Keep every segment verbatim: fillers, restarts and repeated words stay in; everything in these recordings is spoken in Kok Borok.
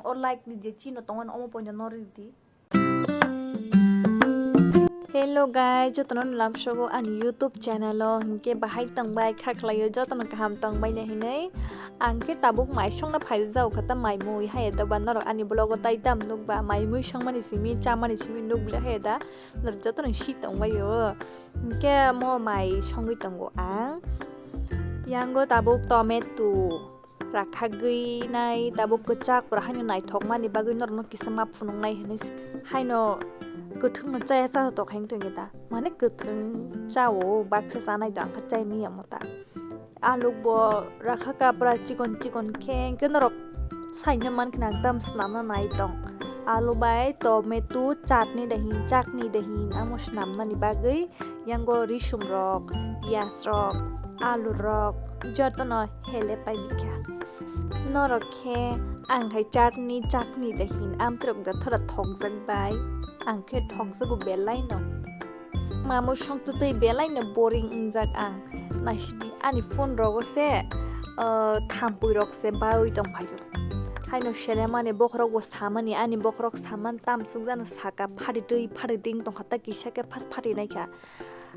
O like ni je chino tongmani omo poino no ridi. Hello guys, jotono lamsogo ani YouTube channel o, hinkhe bahai tongbai kha khlaio, jotono kaham tongbai ne hinwi. Ang khe tabuk mai songna phai jao kha ta mai mui hai da ba norok ani vlog o tai tam nuk ba mai mui songmani simi chamani simi nuk bile hai da norok jotono si tongbaio. Hinkhe mo mai songwi tongo ang. Yango tabuk tomato rakhagwi nai tabuk kwchak pura haino naithokmani bagwi norokno kisa ma phunuknai hinwi haino kwthwngno chaya cha tok hai wngtongkhe da mane kwthwng chao baksa chanai do ang khe chai manya mo ta. Aluk bo rakha ka pura chikon chikon khe, hwnkhe norok saina mankhe nang tam swnamna nai tong. Alu bai tomato chutney de hin, chutney de hin, amo swnamnani bagwi yango risum rok, piyaj rok, alu rok jotono hele pai bikha. Norok khe ang hai chutney, chutney de hin, amtwrok da thora thokjak bai, ang khe thokjago belai no. Mamui songtwi twi belai no boring wngjak ang. Naisidi ani phone rogo se, ah, thampui rok se baui tongphaio. Haino selemani bokhorok bo samani, ani bokhorok samani tam swkjano saka phatitwi phatitwi wng tongkha ta kisa khe phas phatinaikha.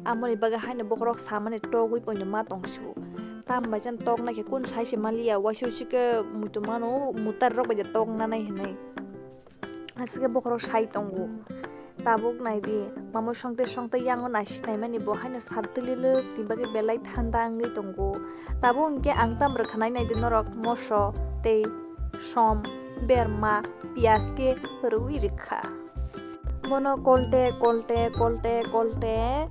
Amoni bagwi haino bokhorok samani togwi poino ma tongsiwo. Tam bai jani toknaikhe kun sai se manliya, waisa waisa khe muitu mano, mutar rok bai de toknanai hinwi. Aswk khe bokhorok sai tongo. Tabuk nai di, mamui songtwi songtwi yango naisik naimani bo haino sar twlilwk ni bagwi belai thanda wngwi tongo. Tabuk hinkhe ang tamo rwkha nai nai di norok moso tei som, berma, piyaj khe rwui rwkha. Bono kolte, kolte, kolte, kolte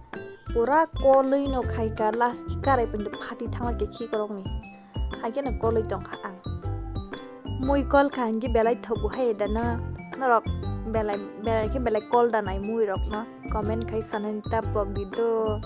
pura kolwi no khaikha, last khe karai punda phati thangla khe khikrokni. Haikhe no kolwi tongkha ang. Mui kol kha hinkhe belai thogo hai da na. Norok belai, belai khe belai kol da nai mui rok no. Comment khai sanani ta pok di do.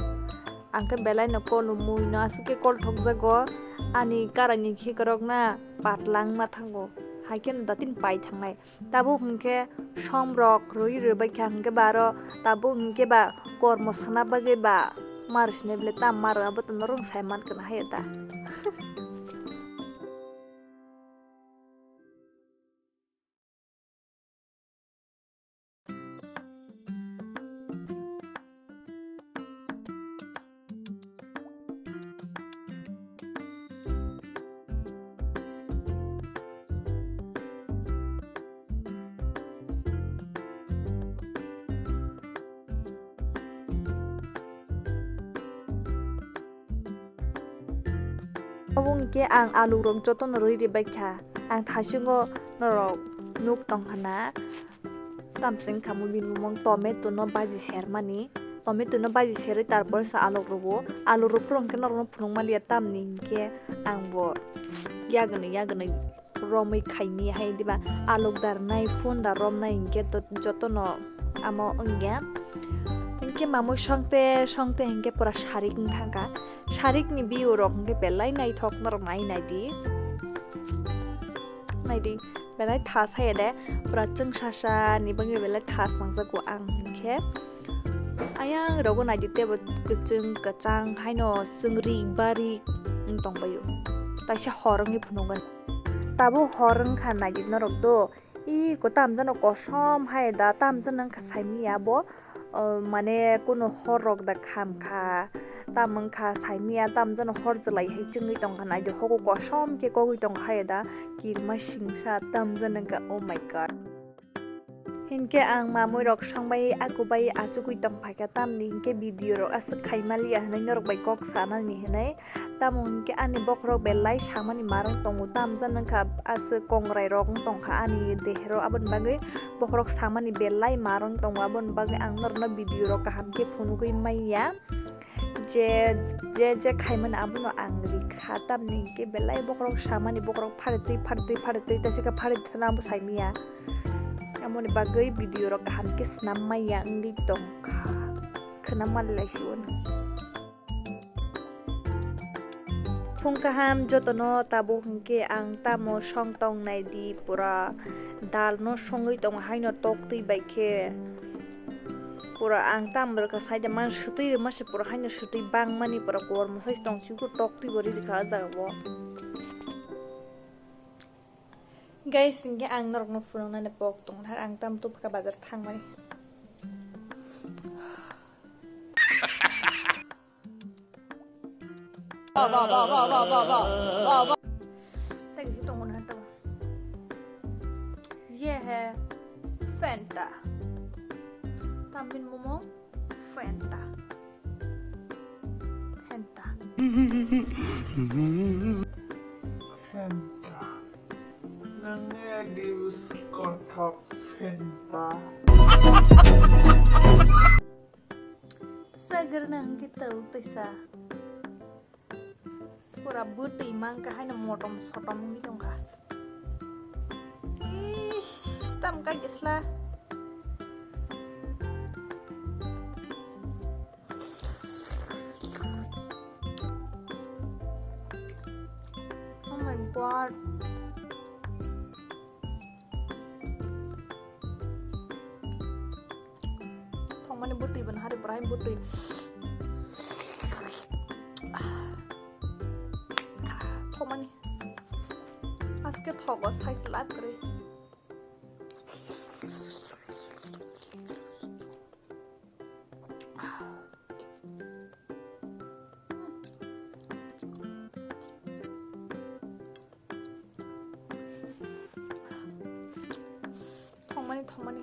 Ang khe belai no kol o mui no aswk khe kol thokjago. Ani karai ni khikrok na patlang ma thango. Haikhe no datin pai thangnai. Tabuk hinkhe som rok rwi rwbaikha hinkhe ba aro tabuk hinkhe ba kormo sana bagwi ba ma rwsini bwle tam ma rw abo to norok sai mankha na hai da. Obo hwnkhe ang alurok jotono rwi ribaikha. Ang thasingo norok nuk tongkha na. Tamsing khamwi bini bumung tomato no baji sermani. Tomato no baji serwi tarpor se aluk rwo. Aluk rwphuru hwnkhe norokno phunukmaliya tamni hinkhe angbo yagwnwi yagwnwi romwi khaimani hai diba aluk darnai phone da romnai hinkhe to jotono amo wngya. Hinkhe mamui songte songte hinkhe pura sarik wng thangkha. Sarikni view rok hinkhe belai naithok norok nai naidi. Naidi. Belai thas hai de, pura chwngsasa ni bagwi belai thas nangjago ang hinkhe. Ayang rogo naidi tebo kwchwng kwchang haino chwngri bari wng tongbaio. Taisa hor wngwi phunukgani. Tabuk hor wngkha naidi norok do. I ko tamjano kosom hai da tamjano wngkha saimanya bo. O, mane kunu hor rok da kham kha, tam wng kha saimanya, tam jano hor jwlai hai chwngwi tong kha, naidi hogo kosom khe kogwi tong kha ya da, kirima singsa tam jano wng kha, oh my God. Hinkhe ang mamui rok songbai akubai achugwi tong phai kha, tamni hinkhe video rok aswk khai maliya hinwi norok bai kok sanani hinwi. Tamo hinkhe ani bokhorok belai samani marwng tongo, tamjani wngkha aswk kongrai rok wng tongkha ani dehero, aboni bagwi bokhorok samani belai marwng tongo, aboni bagwi ang norokno video rok kaham khe phunugwi manya. Je, je, je khaimani abono ang rikha, tamni hinkhe belai bokhorok samani bokhorok pharetwi, pharetwi, pharetwi, tasikhe pharetwi thana abo saimanya. Aboni bagwi video rok kaham khe snam manya wngwi tongkha, khwnam malilaisio. Phung kaham jotono tabuk hinkhe ang tamo song tong naidi, pura dal no songwi tongo haino toktwi bai khe. Pura ang tamo rwkha saida man swtwi rwma se pura haino swtwi bangmani pura kor mwsai tong siko toktwi bo ri rwkha o jaga o. Guys, hinkhe ang norokno phunuknani pok tongthar, ang tam tubkha bazar thangmani. Tei khe tongo na tamo. Ye he Fanta. Tamni mung Fanta. Fanta. Fanta. Nangni adi bwswk kothok Fanta. Sagr nang khe tau tisa. Pura bwtwi mang kha haino motom sotom wngwi tongkha. Ish, tam kai gisla. Oh my God. Thongmani bwtwi bo nahari pura hai bwtwi. Thongmani. Aske thogo size lab kwrwi. Thongmani, thongmani.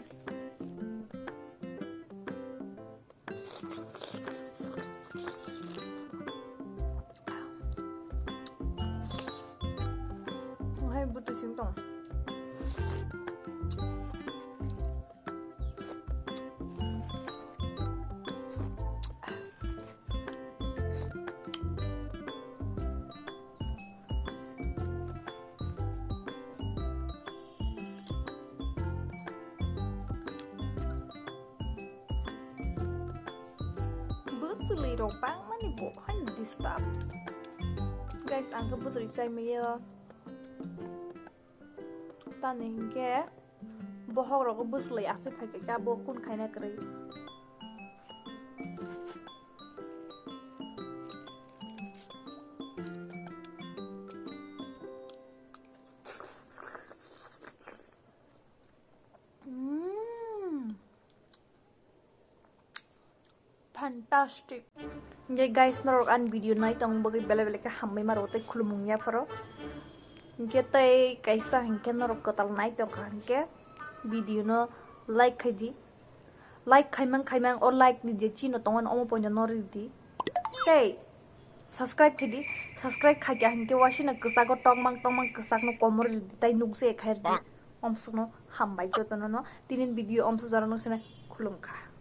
Hai bwtwi sing tong. Bwswlwi rok bangmani bo haino disturb. Guys, ang khe bwswlwi chai maya. Tani hinkhe bohok rogo bwswlwi aswk phaikha khe abo kun khaina kwrwi. Mm. Fantastic. Hinkhe guys, norok ani video nai tongmani bagwi belai belai khe hambai ma rwo tei khulumung yapharo. Hinkhe tei kaisa hinkhe norok kwtal nai tongkha hinkhe video no like khai di. Like khaimang khaimang o like ni je chino tongmani omo poino no ridi. Tei subscribe khai di. Subscribe khaikha hinkhe wasina kwchago tongmang tongmang kwchakno komor ridi tei nukjagwi khai ridi. Omsukno hambai jotono no tinin video omsuk jora nuksinai khulumkha.